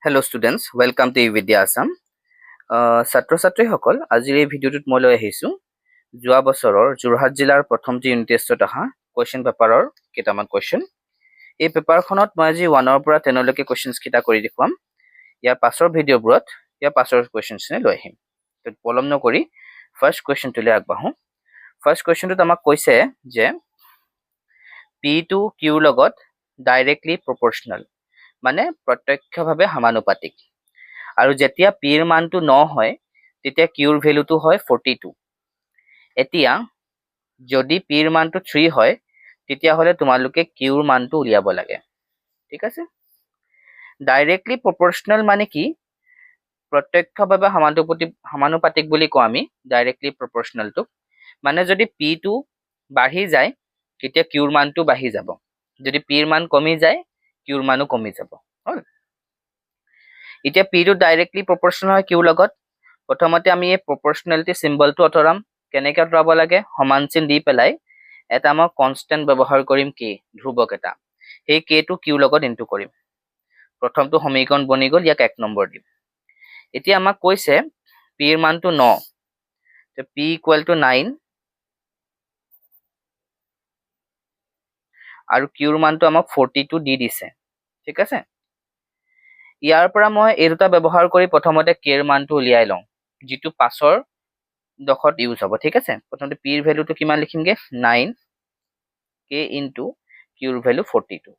Hello students, welcome to eVidya Assam. ছাত্ৰ ছাত্ৰীসকল, আজিৰ এই ভিডিঅ'টোত মই লৈ আহিছোঁ যোৱা বছৰৰ যোৰহাট জিলাৰ প্ৰথমটো ইউনিট টেষ্টত অহা কুৱেশ্যন পেপাৰৰ কেইটামান কুৱেশ্যন। এই পেপাৰখনত মই আজি 1ৰ পৰা 10লৈকে কুৱেশ্যনছকেইটা কৰি দেখুৱাম। ইয়াৰ পাছৰ ভিডিঅ'বোৰত ইয়াৰ পাছৰ কুৱেশ্যনছখিনি লৈ আহিম। তো পলম নকৰি ফাৰ্ষ্ট কুৱেশ্যনটোলৈ আগবাঢ়োঁ। ফাৰ্ষ্ট কুৱেশ্যনটোত আমাক কৈছে যে পিটো কিউৰ লগত ডাইৰেক্টলি প্ৰপৰ্চনেল, মানে প্ৰত্যক্ষভাৱে সমানুপাতিক আৰু যেতিয়া পিৰ মানটো 9 হয়, তেতিয়া কিউৰ ভেলুটো হয় 42। এতিয়া যদি পিৰ মানটো 3 হয়, তেতিয়াহ'লে তোমালোকে কিউৰ মানটো উলিয়াব লাগে। ঠিক আছে। ডাইৰেক্টলি প্ৰপৰ্চনেল মানে কি? প্ৰত্যক্ষভাৱে সমানুপাতিক বুলি কওঁ আমি ডাইৰেক্টলি প্ৰপৰ্চনেলটোক। মানে যদি পিটো বাঢ়ি যায়, তেতিয়া কিউৰ মানটো বাঢ়ি যাব। যদি পিৰ মান কমি যায়, কিউৰ মানো কমি যাব। হ'ল। এতিয়া পিটো ডাইৰেক্টলি প্ৰপৰ্চনেল হয় কিউৰ লগত। প্ৰথমতে আমি এই প্ৰপৰ্চনেলিটি চিম্বলটো আঁতৰাম। কেনেকৈ আঁতৰাব লাগে? সমান চিন দি পেলাই এটা মই কনষ্টেণ্ট ব্যৱহাৰ কৰিম, কে, ধ্ৰুৱক এটা। সেই কেটো কিউৰ লগত ইনটু কৰিম। প্ৰথমটো সমীকৰণ বনি গ'ল। ইয়াক 1 নম্বৰ দিম। এতিয়া আমাক কৈছে পিৰ মানটো 9, পি ইকুৱেল টু 9 আৰু কিউৰ মানটো আমাক 42 দি দিছে। ঠিক আছে। ইয়াৰ পৰা মই এই দুটা ব্যৱহাৰ কৰি প্ৰথমতে কেৰ মানটো উলিয়াই লওঁ, যিটো পাছৰ দশত ইউজ হ'ব। ঠিক আছে। প্ৰথমতে পিৰ ভেলুটো কিমান লিখিমগে? 9 কে ইনটু কিউৰ ভেলু 42।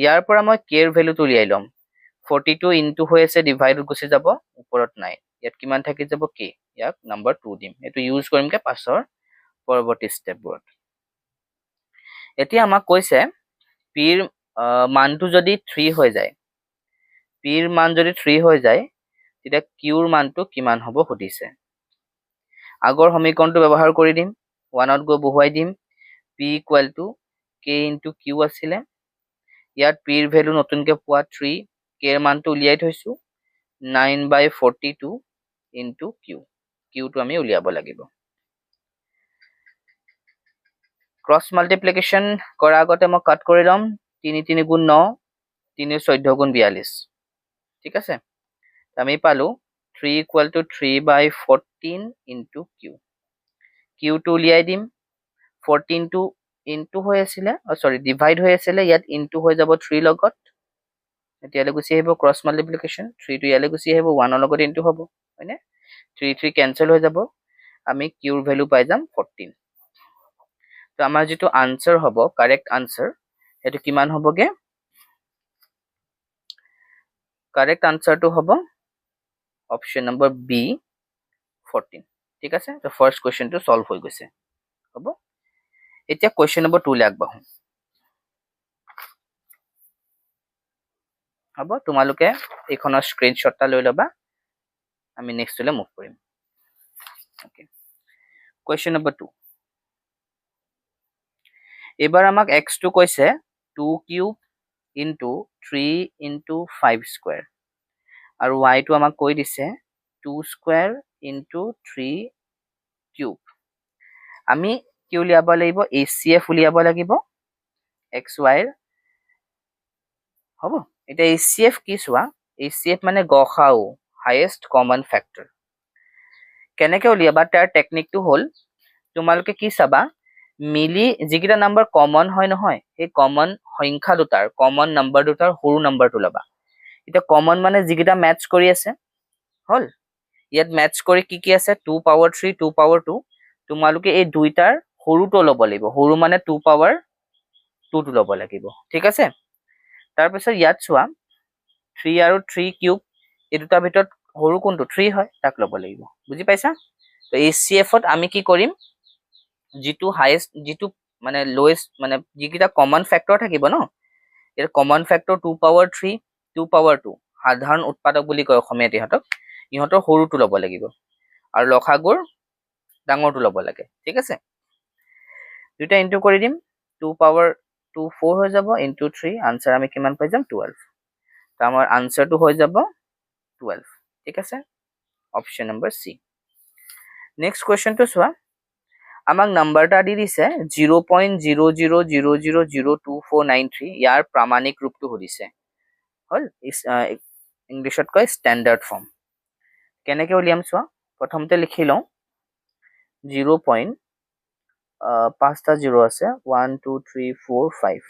ইয়াৰ পৰা মই কেৰ ভেলুটো উলিয়াই ল'ম। 42 ইনটু হৈ আছে, ডিভাইডত গুচি যাব, ওপৰত 9। ইয়াত কিমান থাকি যাব? কে। ইয়াক নাম্বাৰ 2 দিম। এইটো ইউজ কৰিমগে পাছৰ পৰৱৰ্তী ষ্টেপবোৰত। এতিয়া আমাক কৈছে পিৰ মানটো যদি 3 হৈ যায়, পিৰ মান যদি 3 হৈ যায়, তেতিয়া কিউৰ মানটো কিমান হ'ব সুধিছে। আগৰ সমীকৰণটো ব্যৱহাৰ কৰি দিম। 1ত গৈ বহুৱাই দিম। P equal to K into Q আছিলে। ইয়াত পিৰ ভেলু নতুনকৈ পোৱা 3, কেৰ মানটো উলিয়াই থৈছোঁ 9 by 42 into Q. কিউটো আমি উলিয়াব লাগিব। ক্ৰছ মাল্টিপ্লিকেশ্যন কৰাৰ আগতে মই কাট কৰি ল'ম। তিনি তিনি গুণ 9, তিনি 14 গুণ 42। ঠিক আছে। আমি পালোঁ 3 equal to 3 by 14 into Q। কিউটো উলিয়াই দিম। 14টো ইনটু হৈ আছিলে, চৰি, ডিভাইড হৈ আছিলে, ইয়াত ইনটু হৈ যাব থ্ৰীৰ লগত। ইয়ালৈ গুচি আহিব। ক্ৰছ মাল্টিপ্লিকেশ্যন, 3টো ইয়ালৈ গুচি আহিব, 1ৰ লগত ইনটু হ'ব, হয়নে? 3 3 কেঞ্চেল হৈ যাব। আমি কিউৰ ভেলু পাই যাম 14। তো আমাৰ যিটো আনচাৰ হ'ব, কাৰেক্ট আনচাৰ, সেইটো কিমান হ'বগে? কাৰেক্ট আনচাৰটো হ'ব অপশ্যন নম্বৰ বি, 14। ঠিক আছে। তো ফাৰ্ষ্ট কুৱেশ্যনটো চল্ভ হৈ গৈছে। হ'ব। এতিয়া কুৱেশ্যন নম্বৰ 2লৈ আগবাঢ়ো। হ'ব। তোমালোকে এইখনৰ স্ক্ৰীনশ্বট এটা লৈ ল'বা। আমি নেক্সটলৈ মুভ কৰিম। Okay, question number 2। এইবাৰ আমাক এক্সটো কৈছে 2 cube into 3 into 5 square আৰু ৱাইটো আমাক কৈ দিছে 2 স্কুৱেৰ ইনটু 3 কিউব। আমি কি উলিয়াব লাগিব? এইচ চি এফ উলিয়াব লাগিব এক্স ৱাইৰ। হ'ব। এতিয়া এইচ চি এফ কি চোৱা। এইচ চি এফ মানে গ সা উ, হায়েষ্ট কমন ফেক্টৰ। কেনেকে উলিয়াবা? তাৰ টেকনিকটো হ'ল, তোমালোকে কি চাবা, মিলি যিকেইটা নাম্বাৰ কমন হয় নহয়, সেই কমন সংখ্যা দুটাৰ, কমন নাম্বাৰ দুটাৰ সৰু নাম্বাৰটো ল'বা। এতিয়া কমন মানে যিকেইটা মেটচ কৰি আছে। হ'ল। ইয়াত মেটচ কৰি কি কি আছে? 2 power 3, 2 power 2। তোমালোকে এই দুইটাৰ সৰুটো ল'ব লাগিব। সৰু মানে 2 পাৱাৰ 2টো ল'ব লাগিব। ঠিক আছে। তাৰপিছত ইয়াত চোৱা, 3 আৰু 3 কিউব, এই দুটাৰ ভিতৰত সৰু কোনটো? 3 হয়, তাক ল'ব লাগিব। বুজি পাইছা? তো এইচ চি এফত আমি কি কৰিম? যিটো হায়েষ্ট, যিটো মানে লৱেষ্ট, মানে যিকেইটা কমন ফেক্টৰ থাকিব ন, এতিয়া common factor 2 power 3, 2 power 2, সাধাৰণ উৎপাদক বুলি কয় অসমীয়াত ইহঁতক, ইহঁতৰ সৰুটো ল'ব লাগিব আৰু লসাগুৰ ডাঙৰটো ল'ব লাগে। ঠিক আছে। দুইটা ইনটু কৰি দিম। 2 পাৱাৰ 2 4 হৈ যাব, ইনটু 3। আনচাৰ আমি কিমান পাই যাম? 12। তো আমাৰ আনচাৰটো হৈ যাব 12। ঠিক আছে, অপশ্যন নম্বৰ চি। নেক্সট কুৱেশ্যনটো চোৱা। আমাক নাম্বাৰ এটা দি দিছে 0.0000002493। ইয়াৰ প্ৰামাণিক ৰূপটো সুধিছে। হ'ল, ইংলিছত কয় ষ্টেণ্ডাৰ্ড ফৰ্ম। কেনেকৈ উলিয়াম চোৱা, প্ৰথমতে লিখি লওঁ জিৰ' পইণ্ট পাঁচটা জিৰ' আছে, 1 2 3 4 5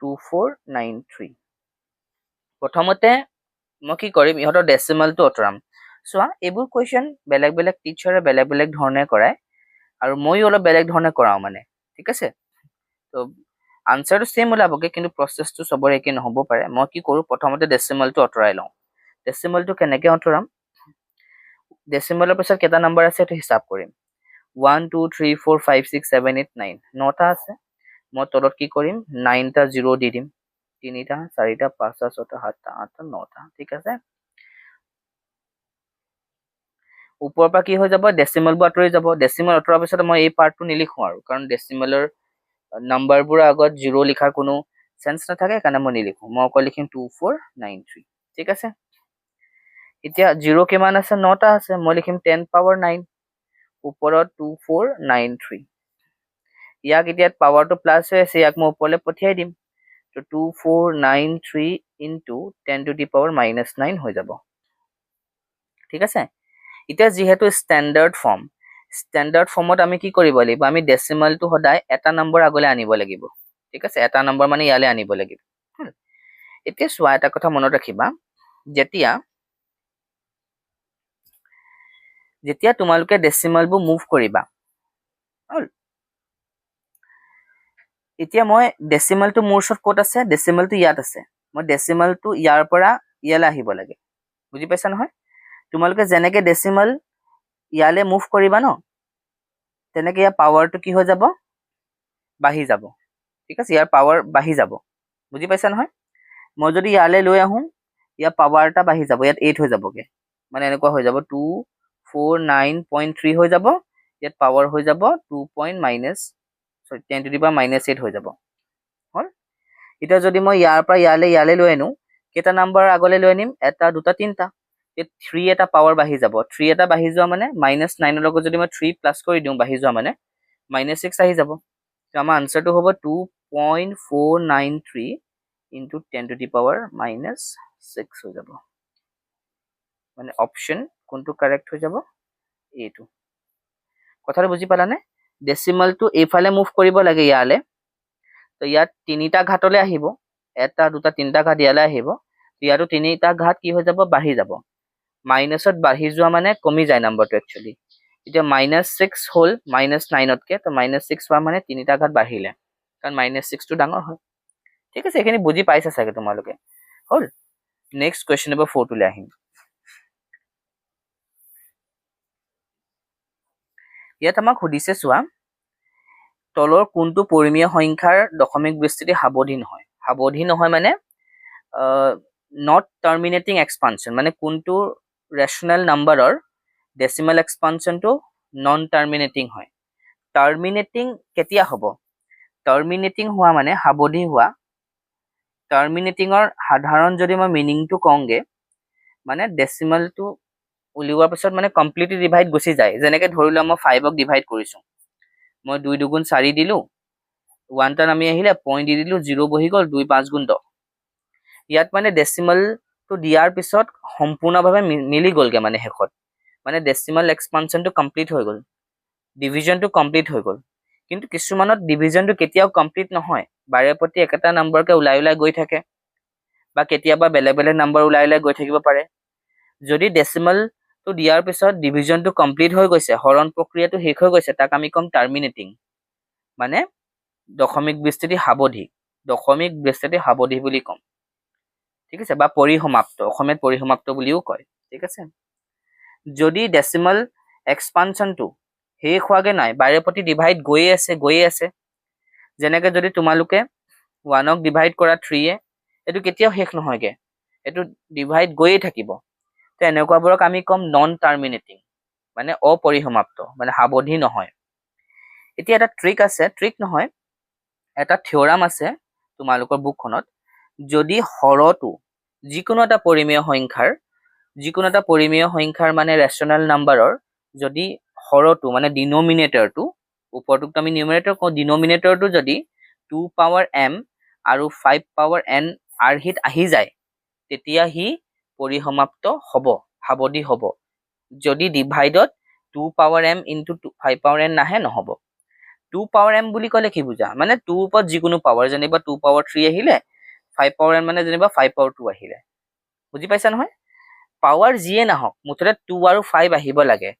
2 4 9 3। প্ৰথমতে মই কি কৰিম, ইহঁতৰ ডেচিমেলটো আঁতৰাম। চোৱা, এইবোৰ কুৱেশ্যন বেলেগ বেলেগ টিচাৰে বেলেগ বেলেগ ধৰণে কৰায় আৰু ময়ো অলপ বেলেগ ধৰণে কৰাওঁ মানে, ঠিক আছে? তো আনচাৰটো ছেইম ওলাবগৈ, কিন্তু প্ৰচেছটো চবৰে একে নহ'ব পাৰে। মই কি কৰোঁ, প্ৰথমতে ডেচিমেলটো আঁতৰাই লওঁ। ডেচিমেলটো কেনেকৈ আঁতৰাম? ডেচিমেলৰ পিছত কেইটা নম্বৰ আছে সেইটো হিচাপ কৰিম। 1 2 3 4 5 6 7 8 9, নটা আছে। মই তলত কি কৰিম, 9টা জিৰ' দি দিম, 3টা 4টা 5টা 6টা 7টা 8টা 9টা, ঠিক আছে? ওপৰৰ পৰা কি হৈ যাব, ডেচিমেলবোৰ আঁতৰি যাব। ডেচিমেল আঁতৰাৰ পিছত মই এই পাৰ্টটো নিলিখোঁ আৰু, কাৰণ ডেচিমেলৰ নাম্বাৰবোৰৰ আগত জিৰ' লিখাৰ কোনো চেন্স নাথাকে, সেইকাৰণে মই নিলিখোঁ। মই অকল লিখিম 2 4 9 3, ঠিক আছে? এতিয়া জিৰ' কিমান আছে, 9টা আছে, মই লিখিম 10 পাৱাৰ 9, ওপৰত 2 4 9 3। ইয়াক এতিয়া পাৱাৰটো প্লাছ হৈ আছে, ইয়াক মই ওপৰলৈ পঠিয়াই দিম। তো 2 4 9 3 into 10 to the power minus 9 হৈ যাব, ঠিক আছে? এতিয়া যিহেতু ষ্টেণ্ডাৰ্ড ফৰ্ম, ষ্টেণ্ডাৰ্ড ফৰ্মত আমি কি কৰিব লাগিব, আমি ডেচিমেলটো সদায় এটা নম্বৰ আগলৈ আনিব লাগিব, ঠিক আছে? এটা নম্বৰ মানে ইয়ালৈ আনিব লাগিব। এতিয়া চোৱা, এটা কথা মনত ৰাখিবা, যেতিয়া যেতিয়া তোমালোকে ডেচিমেলবোৰ মুভ কৰিবা, হ'ল, এতিয়া মই ডেচিমেলটো মোৰ ওচৰত ক'ত আছে, ডেচিমেলটো ইয়াত আছে, মই ডেচিমেলটো ইয়াৰ পৰা ইয়ালৈ আহিব লাগে, বুজি পাইছা নহয়? তোমালোকে যেনেকে ডেচিমেল ইয়ালৈ মুভ কৰিবা ন, তেনেকে ইয়াৰ পাৱাৰটো কি হৈ যাব, বাঢ়ি যাব, ঠিক আছে? ইয়াৰ পাৱাৰ বাঢ়ি যাব, বুজি পাইছা নহয়? মই যদি ইয়ালৈ লৈ আহোঁ, ইয়াৰ পাৱাৰ এটা বাঢ়ি যাব, ইয়াত 8 হৈ যাবগে, মানে এনেকুৱা হৈ যাব 2 4 9.3 হৈ যাব, ইয়াত পাৱাৰ হৈ যাব 2 point minus, sorry, 10 to the power minus 8 হৈ যাব, হ'ল? এতিয়া যদি মই ইয়াৰ পৰা ইয়ালৈ লৈ আনো, কেইটা নাম্বাৰ আগলৈ লৈ আনিম, 1 2 3টা, এই 3 এটা পাৱাৰ বাঢ়ি যাব। 3 এটা বাঢ়ি যোৱা মানে মাইনাছ 9ৰ লগত যদি মই 3 প্লাছ কৰি দিওঁ, বাঢ়ি যোৱা মানে মাইনাছ 6 আহি যাব। তো আমাৰ আনচাৰটো হ'ব 2.493 into 10 to the power minus 6 হৈ যাব। মানে অপশ্যন কোনটো কাৰেক্ট হৈ যাব, এইটো। কথাটো বুজি পালানে? ডেচিমেলটো এইফালে মুভ কৰিব লাগে ইয়ালে, তো ইয়াত 3টা ঘাটলৈ আহিব, 1 2 3টা ঘাট ইয়ালৈ আহিব, ইয়াতো 3টা ঘাট কি হৈ যাব, বাঢ়ি যাব। মাইনাছত বাঢ়ি যোৱা মানে কমি যায় নাম্বাৰটো একচুৱেলি। এতিয়া মাইনাছ 6 হ'ল মাইনাছ 9তকে, তো মাইনাছ 6 হোৱা মানে 3টা ঘাট বাঢ়িলে, কাৰণ মাইনাছ 6টো ডাঙৰ হয়, ঠিক আছে? এইখিনি বুজি পাইছা চাগে তোমালোকে, হ'ল? নেক্সট কুৱেশ্যন নম্বৰ 4টোলৈ আহিম। ইয়াত আমাক সুধিছে চোৱা, তলৰ কোনটো পৰিমেয় সংখ্যাৰ দশমিক বিস্তৃতি সাৱধি নহয়। সাৱধি নহয় মানে not terminating expansion, মানে কোনটো ৰেচনেল নাম্বাৰৰ ডেচিমেল এক্সপানশ্যনটো নন টাৰ্মিনেটিং হয়। টাৰ্মিনেটিং কেতিয়া হ'ব? টাৰ্মিনেটিং হোৱা মানে সাৱধি হোৱা। টাৰ্মিনেটিঙৰ সাধাৰণ যদি মই মিনিংটো কওঁগে, মানে ডেচিমেলটো উলিওৱাৰ পিছত মানে কমপ্লিটলি ডিভাইড গুচি যায়। যেনেকে ধৰি লোৱা মই 5ক ডিভাইড কৰিছোঁ, মই 2 দুগুণ 4 দিলোঁ, 1টা নামি আহিলে, পইণ্ট দি দিলোঁ, 0 বহি গ'ল, 2 5 গুণ 10। ইয়াত মানে ডেচিমেলটো দিয়াৰ পিছত সম্পূৰ্ণভাৱে মিলি গ'লগে, মানে শেষত মানে ডেচিমেল এক্সপানশ্যনটো কমপ্লিট হৈ গ'ল, ডিভিজনটো কমপ্লিট হৈ গ'ল। কিন্তু কিছুমানত ডিভিজনটো কেতিয়াও কমপ্লিট নহয়, বাৰে প্ৰতি একেটা নম্বৰকে ওলাই ওলাই গৈ থাকে, বা কেতিয়াবা বেলেগ বেলেগ নম্বৰ ওলাই ওলাই গৈ থাকিব পাৰে। যদি ডেচিমেলটো দিয়াৰ পিছত ডিভিজনটো কমপ্লিট হৈ গৈছে, হৰণ প্ৰক্ৰিয়াটো শেষ হৈ গৈছে, তাক আমি ক'ম টাৰ্মিনেটিং, মানে দশমিক বিস্তৃতি সাৱধি, দশমিক বিস্তৃতি সাৱধি বুলি ক'ম, ঠিক আছে? বা পৰিসমাপ্ত, অসমীয়াত পৰিসমাপ্ত বুলিও কয়, ঠিক আছে? যদি ডেচিমেল এক্সপানশ্যনটো শেষ হোৱাগে নাই, বাৰে প্ৰতি ডিভাইড গৈয়ে আছে, গৈয়ে আছে, যেনেকে যদি তোমালোকে 1ক ডিভাইড কৰা 3য়ে, এইটো কেতিয়াও শেষ নহয়গে, এইটো ডিভাইড গৈয়ে থাকিব। তো এনেকুৱাবোৰক আমি ক'ম নন টাৰ্মিনেটিং, মানে অপৰিসমাপ্ত, মানে সাৱধি নহয়। এতিয়া এটা ট্ৰিক আছে, ট্ৰিক নহয়, এটা থিয়ৰাম আছে তোমালোকৰ বুকখনত। যদি হৰটো যিকোনো এটা পৰিমেয় সংখ্যাৰ, যিকোনো এটা পৰিমেয় সংখ্যাৰ মানে ৰেচনেল নাম্বাৰৰ যদি হৰটো মানে ডিনমিনেটৰটো, ওপৰটোক আমি নিউমিনেটৰ কওঁ, ডিনমিনেটৰটো যদি 2 পাৱাৰ এম আৰু 5 পাৱাৰ এন আৰ্হিত আহি যায়, তেতিয়া সি পৰিসমাপ্ত হ'ব, সাৱধি হ'ব। যদি ডিভাইডত 2 power m into 2 5 power n নাহে, নহ'ব। 2 পাৱাৰ এম বুলি ক'লে কি বুজা? মানে 2ৰ ওপৰত যিকোনো পাৱাৰ, যেনিবা 2 পাৱাৰ 3 আহিলে, 5 পাৱাৰ এন মানে যেনিবা 5 পাৱাৰ 2 আহিলে। বুজি পাইছা নহয়? পাৱাৰ যিয়ে নাহক, মুঠতে 2 আৰু 5 আহিব লাগে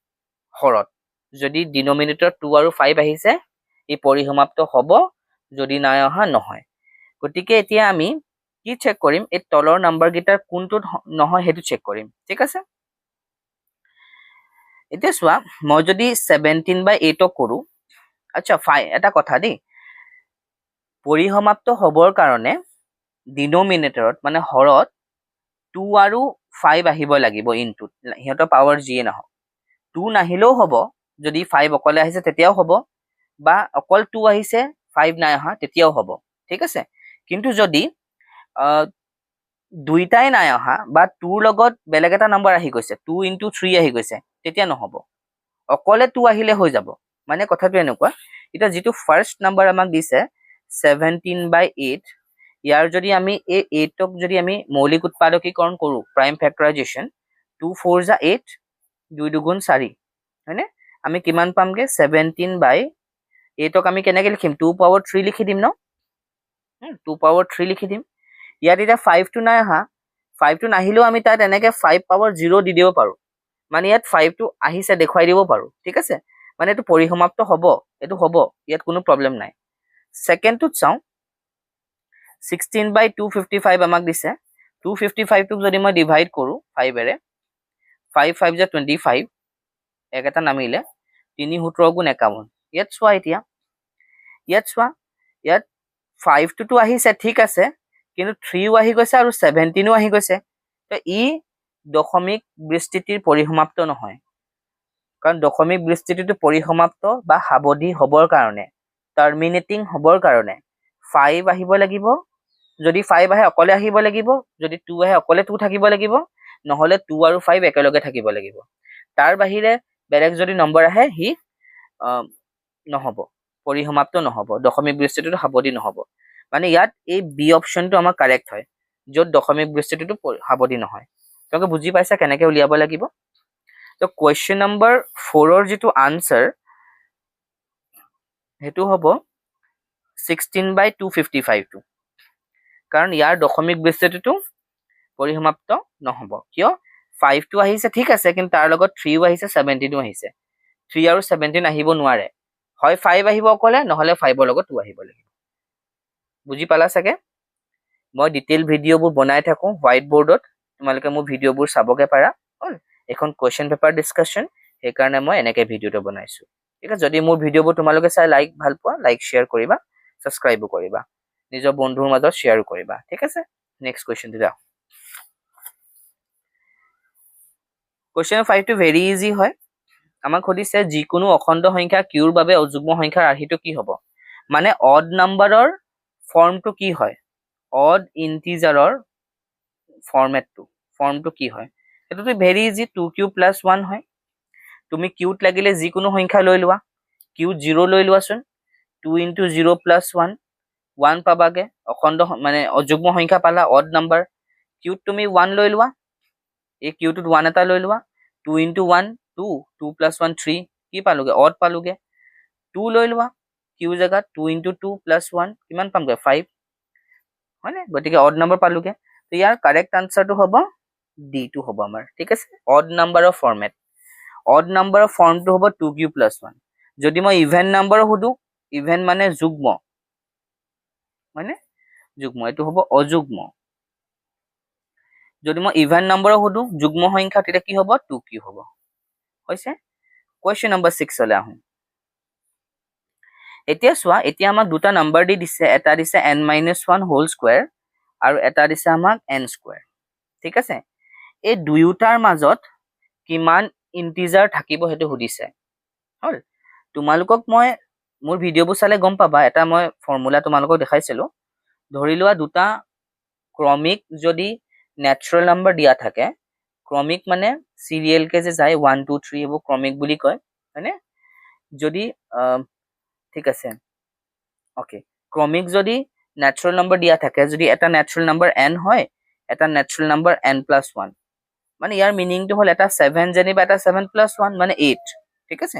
হৰত। যদি ডিনমিনেটৰ 2 আৰু 5 আহিছে, ই পৰিসমাপ্ত হ'ব। যদি নাই অহা, নহয়। গতিকে এতিয়া আমি কি চেক কৰিম? এই তলৰ নাম্বাৰকেইটাৰ কোনটোত নহয়, সেইটো চেক কৰিম, ঠিক আছে? এতিয়া চোৱা, মই যদি 17 বাই 8ক কৰোঁ। আচ্ছা, ফাই এটা কথা দেই, পৰিসমাপ্ত হ'বৰ কাৰণে ডিনমিনেটৰত, মানে হৰত 2 আৰু 5 আহিব লাগিব ইনটুত, সিহঁতৰ পাৱাৰ যিয়ে নহওক। 2 নাহিলেও হ'ব, যদি 5 অকলে আহিছে তেতিয়াও হ'ব, বা অকল 2 আহিছে, 5 নাই অহা, তেতিয়াও হ'ব, ঠিক আছে? কিন্তু যদি দুইটাই নাই অহা বা 2ৰ লগত বেলেগ এটা নাম্বাৰ আহি গৈছে, 2 ইনটু 3 আহি গৈছে, তেতিয়া নহ'ব। অকলে 2 আহিলে হৈ যাব। মানে কথাটো এনেকুৱা, এতিয়া যিটো ফাৰ্ষ্ট নাম্বাৰ আমাক দিছে 17 বাই 8, ইয়াৰ যদি আমি এই 8ক যদি আমি মৌলিক উৎপাদকীকৰণ কৰোঁ, প্ৰাইম ফেক্টৰাইজেশ্যন, 2 4 za 8, 2 দুগুণ 4, হয়নে? আমি কিমান পামগে? 17 বাই 8ক আমি কেনেকৈ লিখিম? 2 পাৱাৰ 3 লিখি দিম ন? 2 পাৱাৰ 3 লিখি দিম। ইয়াত এতিয়া 5টো নাই অহা। 5টো নাহিলেও আমি তাত এনেকৈ 5 পাৱাৰ 0 দি দিব পাৰোঁ। মানে ইয়াত 5টো আহিছে দেখুৱাই দিব পাৰোঁ, ঠিক আছে? মানে এইটো পৰিসমাপ্ত হ'ব, এইটো হ'ব, ইয়াত কোনো প্ৰব্লেম নাই। ছেকেণ্ডটোত চাওঁ, 16 বাই 255 আমাক দিছে। 255টোক যদি মই ডিভাইড কৰোঁ 5এৰে, 5 5 za 25, এক এটা নামিলে, 3 17 গুণ 51। ইয়াত চোৱা, এতিয়া ইয়াত চোৱা, ইয়াত 5টোতো আহিছে, ঠিক আছে, কিন্তু 3ও আহি গৈছে আৰু 17ও আহি গৈছে। তো ই দশমিক বিস্তৃতিৰ পৰিসমাপ্ত নহয়। কাৰণ দশমিক বিস্তৃতিটো পৰিসমাপ্ত বা সাৱধি হ'বৰ কাৰণে, টাৰ্মিনেটিং হ'বৰ কাৰণে 5 আহিব লাগিব। যদি 5 আহে, অকলে আহিব লাগিব। যদি 2 আহে, অকলে 2 থাকিব লাগিব। নহ'লে 2 আৰু 5 একেলগে থাকিব লাগিব। তাৰ বাহিৰে বেলেগ যদি নম্বৰ আহে, সি নহ'ব, পৰিসমাপ্ত নহ'ব, দশমিক বিস্তৃতিটো সাৱধি নহ'ব। মানে ইয়াত এই বি অপশ্যনটো আমাৰ কাৰেক্ট হয়, য'ত দশমিক বিস্তৃতিটো সাৱধি নহয়। তোমালোকে বুজি পাইছা কেনেকৈ উলিয়াব লাগিব? তো কুৱেশ্যন নম্বৰ 4ৰ যিটো আনচাৰ, সেইটো হ'ব 16 বাই 255টো। কাৰণ ইয়াৰ দশমিক বিস্তৃতিটো পৰিসমাপ্ত নহ'ব। কিয়? 5টো আহিছে, ঠিক আছে, কিন্তু তাৰ লগত 3ও আহিছে, 17ও আহিছে। 3 আৰু 17 আহিব নোৱাৰে। হয় 5 আহিব অকলে, নহ'লে 5ৰ লগত 2 আহিব লাগিব। বুজি পালা চাগে? মই ডিটেইল ভিডিঅ'বোৰ বনাই থাকোঁ হোৱাইট বৰ্ডত, তোমালোকে মোৰ ভিডিঅ'বোৰ চাবগৈ পাৰা। হ'ল এইখন কুৱেশ্যন পেপাৰ ডিছকাশ্যন, সেইকাৰণে মই এনেকৈ ভিডিঅ'টো বনাইছোঁ, ঠিক আছে? যদি মোৰ ভিডিঅ'বোৰ তোমালোকে চাই লাইক ভাল পোৱা, লাইক শ্বেয়াৰ কৰিবা, ছাবস্ক্ৰাইবো কৰিবা, নিজৰ বন্ধুৰ মাজত শ্বেয়াৰো কৰিবা, ঠিক আছে? নেক্সট কুৱেশ্যনটো যাওঁ। কুৱেশ্যন 5টো ভেৰি ইজি হয়। আমাক সুধিছে, যিকোনো অখণ্ড সংখ্যা কিউৰ বাবে অযুগ্ম সংখ্যাৰ আৰ্হিটো কি হ'ব? মানে অড নাম্বাৰৰ ফৰ্মটো কি হয়, অড ইণ্টিজাৰৰ ফৰ্মটো কি হয়? সেইটোতো very easy, 2 q plus 1 হয়। তুমি কিউত লাগিলে যিকোনো সংখ্যা লৈ লোৱা, কিউত 0 লৈ লোৱাচোন, 2 into 0 plus 1, 1 পাবাগে। অখণ্ড মানে অযুগ্ম সংখ্যা পালা, অড নাম্বাৰ। কিউত তুমি 1 লৈ লোৱা, এই কিউটোত 1 এটা লৈ লোৱা, 2 into 1 2, 2 plus 1 3, কি পালোগে? অড পালোগে। 2 লৈ লোৱা কিউ জেগাত, 2 ইণ্টু 2 প্লাছ 1 কিমান পামগে? 5, হয়নে? গতিকে অড নম্বৰ পালোগে। তো ইয়াৰ কাৰেক্ট আনচাৰটো হ'ব ডিটো হ'ব আমাৰ, ঠিক আছে? অড নাম্বাৰৰ ফৰ্মেট, অড নাম্বাৰৰ ফৰ্মটো হ'ব 2 কিউ প্লাছ 1। যদি মই ইভেন নাম্বাৰো সুধো, ইভেন মানে যুগ্ম, হয়নে? যুগ্ম, এইটো হ'ব অযুগ্ম। যদি মই ইভেন নাম্বাৰো সুধো, যুগ্ম সংখ্যা, তেতিয়া কি হ'ব? 2 কিউ হ'ব। হৈছে? কুৱেশ্যন নম্বৰ 6লৈ আহোঁ। এতিয়া চোৱা, এতিয়া আমাক দুটা নাম্বাৰ দি দিছে। এটা দিছে n minus 1 whole square আৰু এটা দিছে আমাক এন স্কুৱেৰ, ঠিক আছে? এই দুয়োটাৰ মাজত কিমান ইণ্টিজাৰ থাকিব, সেইটো সুধিছে। হ'ল? তোমালোকক মই মোৰ ভিডিঅ'বোৰ চালে গম পাবা, এটা মই ফৰ্মুলা তোমালোকক দেখাইছিলোঁ। ধৰি লোৱা দুটা ক্ৰমিক যদি নেচাৰেল নাম্বাৰ দিয়া থাকে, ক্ৰমিক মানে চিৰিয়েলকে যে যায়, 1 2 3, এইবোৰ ক্ৰমিক বুলি কয়, হয়নে? যদি ঠিক আছে, অ'কে, ক্ৰমিক যদি নেচাৰেল নম্বৰ দিয়া থাকে, যদি এটা নেচাৰেল নম্বৰ এন হয়, এটা natural number n plus one, মানে ইয়াৰ মিনিংটো হ'ল এটা ছেভেন যেনিবা এটা ছেভেন প্লাছ ওৱান মানে এইট। ঠিক আছে,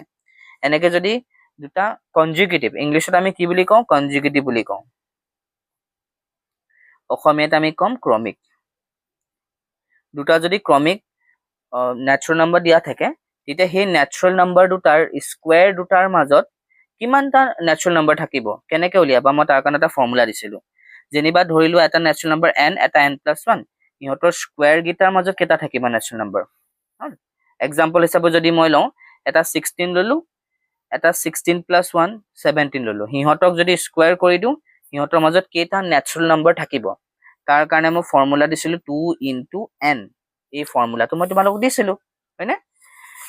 এনেকে যদি দুটা কনজিকিউটিভ, ইংলিছত আমি কি বুলি কওঁ, কনজিকিউটিভ বুলি কওঁ, অসমীয়াত আমি ক'ম ক্ৰমিক। দুটা যদি ক্ৰমিক নেচাৰেল নম্বৰ দিয়া থাকে, তেতিয়া সেই নেচাৰেল নম্বৰ দুটাৰ স্কুৱেৰ দুটাৰ মাজত কিমানটা নেচাৰেল নম্বৰ থাকিব কেনেকে উলিয়াবা? মই তাৰ কাৰণে এটা ফৰ্মুলা দিছিলোঁ। যেনিবা ধৰি লোৱা এটা নেচাৰেল নম্বৰ এন, এটা এন প্লাছ ওৱান, ইহঁতৰ স্কুৱেৰ কেইটাৰ মাজত কেইটা থাকিব নেচাৰেল নম্বৰ? এক্সাম্পল হিচাপে যদি মই লওঁ, এটা 16 ল'লো, এটা 16 প্লাছ ওৱান 17 ল'লো, সিহঁতক যদি স্কুৱেৰ কৰি দিওঁ, সিহঁতৰ মাজত কেইটা নেচাৰেল নম্বৰ থাকিব? তাৰ কাৰণে মই ফৰ্মুলা দিছিলোঁ টু ইনটু এন। এই ফৰ্মুলাটো মই তোমালোকক দিছিলোঁ, হয়নে?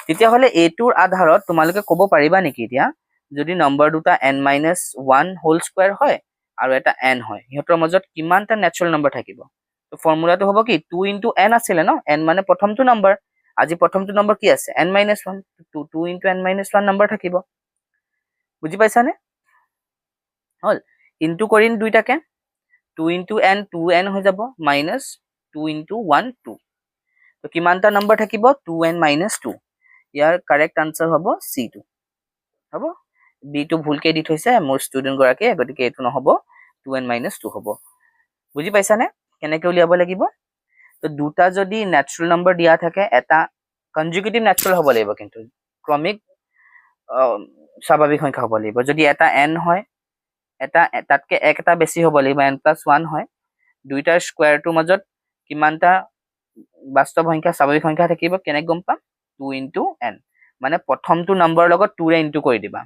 তেতিয়াহ'লে এইটোৰ আধাৰত তোমালোকে ক'ব পাৰিবা নেকি, এতিয়া যদি নম্বৰ দুটা n minus one whole square হয় আৰু এটা এন হয়, সিহঁতৰ মাজত কিমানটা নেচাৰেল নম্বৰ থাকিব? ফৰ্মুলাটো হ'ব কি, টু ইনটু এন আছিলে ন? এন মানে প্ৰথমটো নম্বৰ। আজি প্ৰথমটো নম্বৰ কি আছে? N minus one. Two two into n minus one number থাকিব। বুজি পাইছানে? হ'ল, ইনটু কৰিম দুইটাকে, two into n two n হৈ যাব, minus two into one two. কিমানটা নম্বৰ থাকিব? Two n minus two. ইয়াৰ কাৰেক্ট আনচাৰ হ'ব চিটো হ'ব। বিটো ভুলকে দি থৈছে মোৰ ষ্টুডেণ্টগৰাকীয়ে, গতিকে এইটো নহ'ব, টু এন মাইনাছ টু হ'ব। বুজি পাইছানে কেনেকে উলিয়াব লাগিব? তো দুটা যদি নেচাৰেল নম্বৰ দিয়া থাকে, এটা কনজিকিউটিভ নেচাৰেল হ'ব লাগিব, কিন্তু ক্ৰমিক স্বাভাৱিক সংখ্যা হ'ব লাগিব। যদি এটা এন হয়, এটা তাতকে এক এটা বেছি হ'ব লাগিব, এন প্লাছ ওৱান হয়, দুইটাৰ স্কুৱেৰটোৰ মাজত কিমানটা বাস্তৱ সংখ্যা, স্বাভাৱিক সংখ্যা থাকিব কেনেকে গম পাম? টু ইনটু এন, মানে প্ৰথমটো নম্বৰৰ লগত টুৰে ইনটু কৰি দিবা।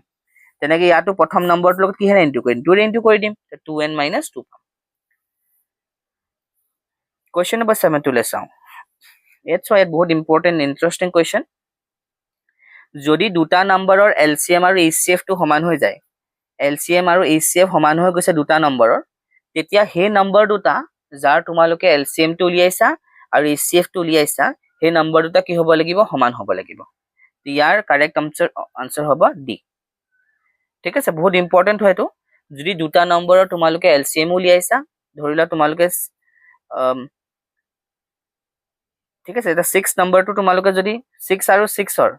তেনেকে ইয়াতো প্ৰথম নম্বৰটোৰ লগত কিহেৰে ইনটু কৰিম? টুৰে ইনটু কৰি দিম, টু এন মাইনাছ টু পাম। কুৱেশ্যন নম্বৰ ছেভেনটোলৈ চাওঁ। ইয়াত চোৱা, ইয়াত বহুত ইম্পৰ্টেণ্ট ইণ্টাৰেষ্টিং কুৱেশ্যন। যদি দুটা নম্বৰৰ এল চি এম আৰু এইচ চি এফটো সমান হৈ যায়, এল চি এম আৰু এইচ চি এফ সমান হৈ গৈছে দুটা নম্বৰৰ, তেতিয়া সেই নম্বৰ দুটা যাৰ তোমালোকে এল চি এমটো উলিয়াইছা আৰু এইচ চি এফটো উলিয়াইছা, সেই নম্বৰ দুটা কি হ'ব লাগিব? সমান হ'ব লাগিব। ইয়াৰ কাৰেক্ট আনচাৰ হ'ব ডি। ঠিক আছে, বহুত ইম্পৰ্টেণ্ট হয় এইটো। যদি দুটা নম্বৰৰ তোমালোকে এল চি এম উলিয়াইছা, ধৰি লোৱা তোমালোকে, ঠিক আছে, এতিয়া ছিক্স নম্বৰটো তোমালোকে যদি ছিক্স আৰু ছিক্সৰ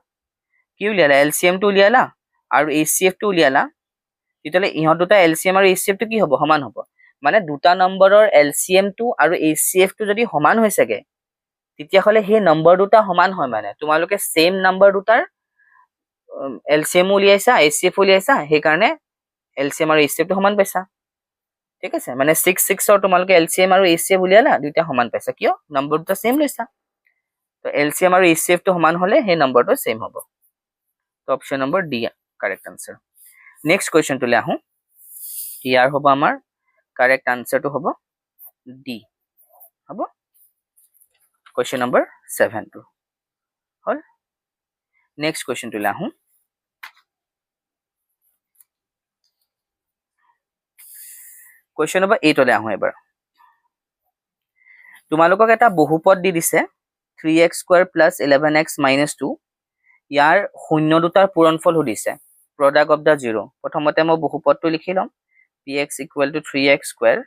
কি উলিয়ালা, এল চি এমটো উলিয়ালা আৰু এইচ চি এফটো উলিয়ালা, তেতিয়াহ'লে ইহঁত দুটা এল চি এম আৰু এইচ চি এফটো কি হ'ব? সমান হ'ব। মানে দুটা নম্বৰৰ এল চি এমটো আৰু এইচ চি এফটো যদি সমান হৈছেগে, তেতিয়াহ'লে সেই নম্বৰ দুটা সমান হয়। মানে তোমালোকে ছেইম নম্বৰ দুটাৰ এল চি এমো উলিয়াইছা, এইচ চি এফ উলিয়াইছা, সেইকাৰণে এল চি এম আৰু এইচ চি এফটো সমান পাইছা। ঠিক আছে, মানে ছিক্স ছিক্সৰ তোমালোকে এল চি এম আৰু এইচ চি এফ উলিয়ালা, দুইটা সমান পাইছা। কিয়? নম্বৰ দুটা ছেইম লৈছা। তো এল চি এম আৰু এইচ চি এফটো সমান হ'লে সেই নম্বৰটো ছেইম হ'ব। তো option number D correct answer. Next কুৱেশ্যনটোলৈ আহোঁ। ইয়াৰ হ'ব আমাৰ কাৰেক্ট আনচাৰটো হ'ব ডি হ'ব। কুৱেশ্যন নম্বৰ ছেভেনটো হ'ল। নেক্সট কুৱেশ্যনটোলৈ আহোঁ। কুৱেশ্যন নম্বৰ এইটলৈ আহোঁ এবাৰ। তোমালোকক এটা বহুপদ দি দিছে, three x square plus 11 x minus two। ইয়াৰ শূন্য দুটাৰ পূৰণফল সুধিছে, প্ৰডাক্ট অফ the zero. প্ৰথমতে মই বহুপদটো লিখি ল'ম, p x equal to three x square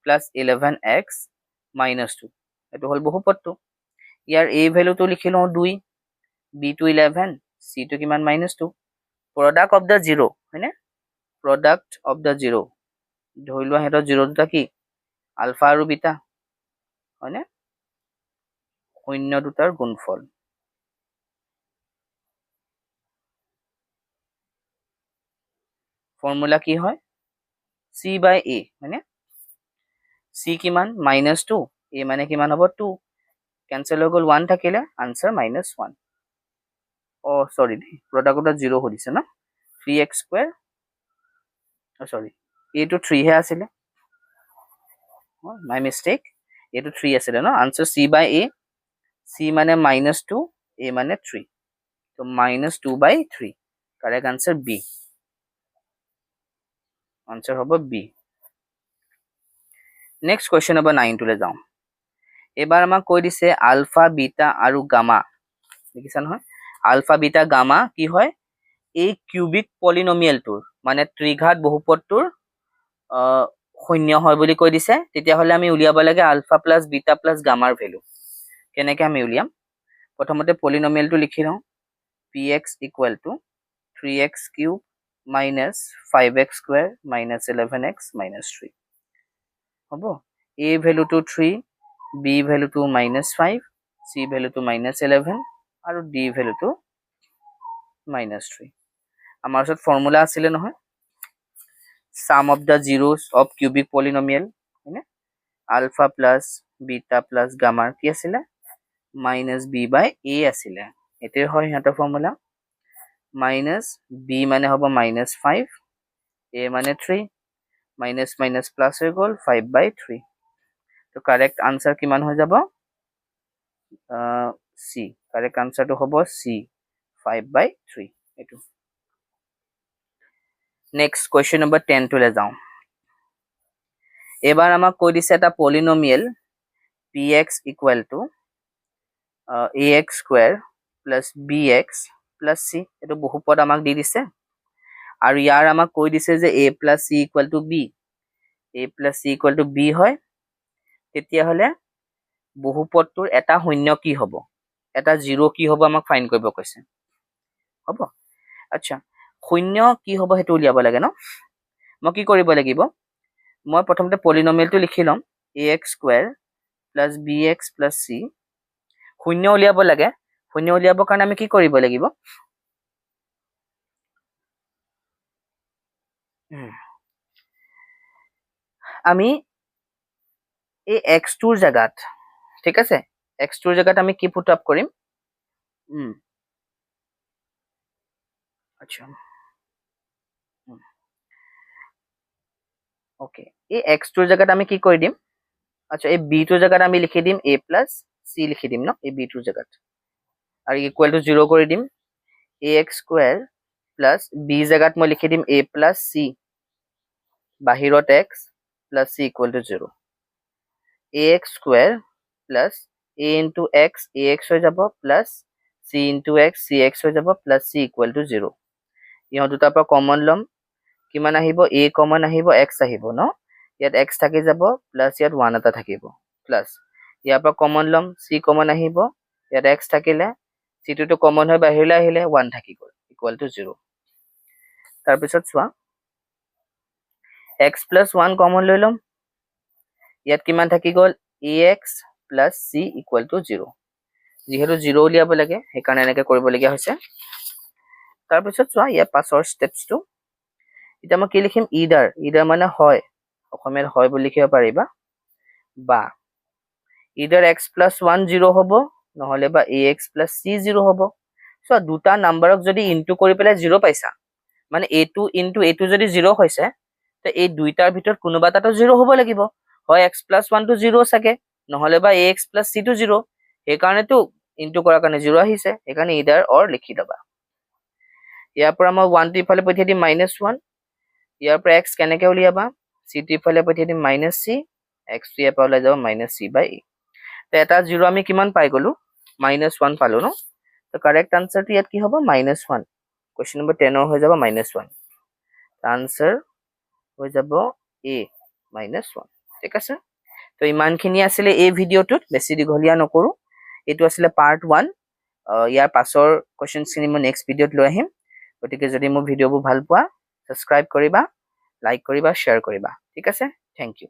plus 11 x minus two। এইটো হ'ল বহুপদটো। ইয়াৰ এ ভেলুটো লিখি লওঁ দুই, বিটো 11, চিটো কিমান? Minus two। Product of the zero, হয়নে? প্ৰডাক্ট অফ the zero, ধৰি লোৱা সিহঁতৰ জিৰ' দুটা কি? আলফা আৰু বিটা, হয়নে? শূন্য দুটাৰ গুণফল। ফৰ্মুলা কি হয়? চি বাই এ, হয়নে? চি কিমান? Minus two. এ মানে কিমান হ'ব? টু। কেঞ্চেল হৈ গ'ল, ওৱান থাকিলে, আনচাৰ মাইনাছ ওৱান। অ' চৰি দেই, প্ৰডাক্ট অফ the zero সুধিছে ন? থ্ৰী এক্স স্কুৱেৰ, চৰি, এইটো থ্ৰীহে আছিলে, মাই মিষ্টেক, এইটো থ্ৰী আছিলে ন? Answer c by a। C মানে মাইনাছ টু, এ মানে থ্ৰী, তো minus two by three, correct answer B। Answer হ'ব বি। নেক্সট কুৱেশ্যন নম্বৰ নাইনটোলৈ যাওঁ। এইবাৰ আমাক কৈ দিছে আলফা, বিটা আৰু গামা, দেখিছা নহয়? আলফা, বিটা, গামা কি হয়? এই কিউবিক পলিনমিয়েলটোৰ, মানে ত্ৰিঘাত বহুপদটোৰ শূন্য হয় বুলি কৈ দিছে। তেতিয়াহ'লে আমি উলিয়াব লাগে আলফা প্লাছ বিটা প্লাছ গামাৰ ভেলু। কেনেকৈ আমি উলিয়াম? প্ৰথমতে পলিনমিয়েলটো লিখি লওঁ। P x equal to three x cube minus five x square minus 11 x minus three হ'ব। এ ভেলুটো থ্ৰী, বি ভেলুটো মাইনাছ ফাইভ, চি ভেলুটো মাইনাছ 11 আৰু ডি ভেলুটো মাইনাছ থ্ৰী। আমাৰ ওচৰত ফৰ্মুলা আছিলে নহয়, sum of the zeros of cubic polynomial, হয়নে? আলফা প্লাছ বিটা প্লাছ গামাৰ কি আছিলে? মাইনাছ বি বাই এ আছিলে। এইটোৱে হয় সিহঁতৰ ফৰ্মুলা। মাইনাছ বি মানে হ'ব মাইনাছ ফাইভ, এ মানে থ্ৰী, মাইনাছ মাইনাছ প্লাছ হৈ গ'ল, ফাইভ বাই থ্ৰী। তো কাৰেক্ট আনচাৰ কিমান হৈ যাব? চি। কাৰেক্ট আনচাৰটো হ'ব চি, ফাইভ বাই থ্ৰী এইটো। নেক্সট কুৱেশ্যন নম্বৰ 10টোলৈ যাওঁ। এইবাৰ আমাক কৈ দিছে এটা polynomial p x equal to a x square plus b x plus c। এইটো বহুপদ আমাক দি দিছে আৰু ইয়াৰ আমাক কৈ দিছে যে a plus c equal to b, a plus c equal to b হয়। তেতিয়াহ'লে বহুপদটোৰ এটা শূন্য কি হ'ব, এটা জিৰ' কি হ'ব, আমাক ফাইণ্ড কৰিব কৈছে। হ'ব। আচ্ছা, শূন্য কি হ'ব সেইটো উলিয়াব লাগে ন? মই কি কৰিব লাগিব? মই প্ৰথমতে পলিনমিয়েলটো লিখি ল'ম, a x square plus b x plus c। শূন্য উলিয়াব লাগে। শূন্য উলিয়াবৰ কাৰণে আমি কি কৰিব লাগিব? আমি এই এক্সটোৰ জেগাত, ঠিক আছে, এক্সটোৰ জেগাত আমি কি পুট আপ কৰিম? আচ্ছা, অ'কে, এই এক্সটোৰ জেগাত আমি কি কৰি দিম? আচ্ছা, এই বিটোৰ জেগাত আমি লিখি দিম এ প্লাছ চি লিখি দিম ন এই বিটোৰ জেগাত, আৰু ইকুৱেল টু জিৰ' কৰি দিম। A x square plus b জেগাত মই লিখি দিম এ প্লাছ চি, বাহিৰত x, plus c equal to zero। A x square plus a into x a x হৈ যাব, plus c into x c x হৈ যাব, plus c equal to zero। ইহঁত দুটাৰ পৰা কমন ল'ম। কিমান আহিব? এ কমন আহিব, এক্স আহিব ন? ইয়াত এক্স থাকি যাব, প্লাছ ইয়াত ওৱান এটা থাকিব। প্লাছ ইয়াৰ পৰা কমন ল'ম, চি কমন আহিব, ইয়াত এক্স থাকিলে, চিটোতো কমন হৈ বাহিৰলৈ আহিলে ওৱান থাকি গ'ল, ইকুৱেল টু জিৰ'। তাৰপিছত চোৱা, এক্স প্লাছ ওৱান কমন লৈ ল'ম। ইয়াত কিমান থাকি গ'ল? A x plus c equal to zero। যিহেতু জিৰ' উলিয়াব লাগে, সেইকাৰণে এনেকৈ কৰিবলগীয়া হৈছে। তাৰপিছত চোৱা, ইয়াৰ পাছৰ ষ্টেপছটো এতিয়া মই কি লিখিম? ইডাৰ, ইডাৰ মানে হয়, অসমীয়াত হয় বুলি লিখিব পাৰিবা, বা either x plus one zero হ'ব, নহ'লে বা a x plus c zero হ'ব। চোৱা, দুটা নাম্বাৰক যদি ইনটু কৰি পেলাই জিৰ' পাইছা, মানে এইটো ইনটু এইটো যদি জিৰ' হৈছে, তে এই দুইটাৰ ভিতৰত কোনোবা এটাতো জিৰ' হ'ব লাগিব। হয় এক্স প্লাছ ওৱানটো জিৰ' চাগে, নহ'লে বা এ এক্স প্লাছ চিটো জিৰ'। সেইকাৰণেতো ইনটু কৰাৰ কাৰণে জিৰ' আহিছে। সেইকাৰণে ইডাৰ অৰ লিখি ল'বা। ইয়াৰ পৰা মই ওৱানটো ইফালে পঠিয়াই দিম, মাইনাছ ওৱান। ইয়াৰ পৰা এক্স কেনেকে উলিয়াবা? চিটো ইফালে পঠিয়াই দিম, মাইনাছ চি। এক্সটো ইয়াৰ পৰা ওলাই যাব মাইনাছ চি বাই এ। তো এটা জিৰ' আমি কিমান পাই গ'লো? মাইনাছ ওৱান পালো ন? তো কাৰেক্ট আনচাৰটো ইয়াত কি হ'ব? Minus one. Question number 10ৰ হৈ যাব মাইনাছ ওৱান। আনচাৰ হৈ যাব এ, মাইনাছ ওৱান। ঠিক আছে। তো ইমানখিনি আছিলে এই ভিডিঅ'টোত, বেছি দীঘলীয়া নকৰোঁ। এইটো আছিলে পাৰ্ট 1। ইয়াৰ পাছৰ কুৱেশ্যনছখিনি মই নেক্সট ভিডিঅ'ত লৈ আহিম। গতিকে যদি মোৰ ভিডিঅ'বোৰ ভাল পোৱা, ছাবস্ক্ৰাইব কৰিবা, লাইক কৰিবা, শ্বেয়াৰ কৰিবা। ঠিক আছে, thank U.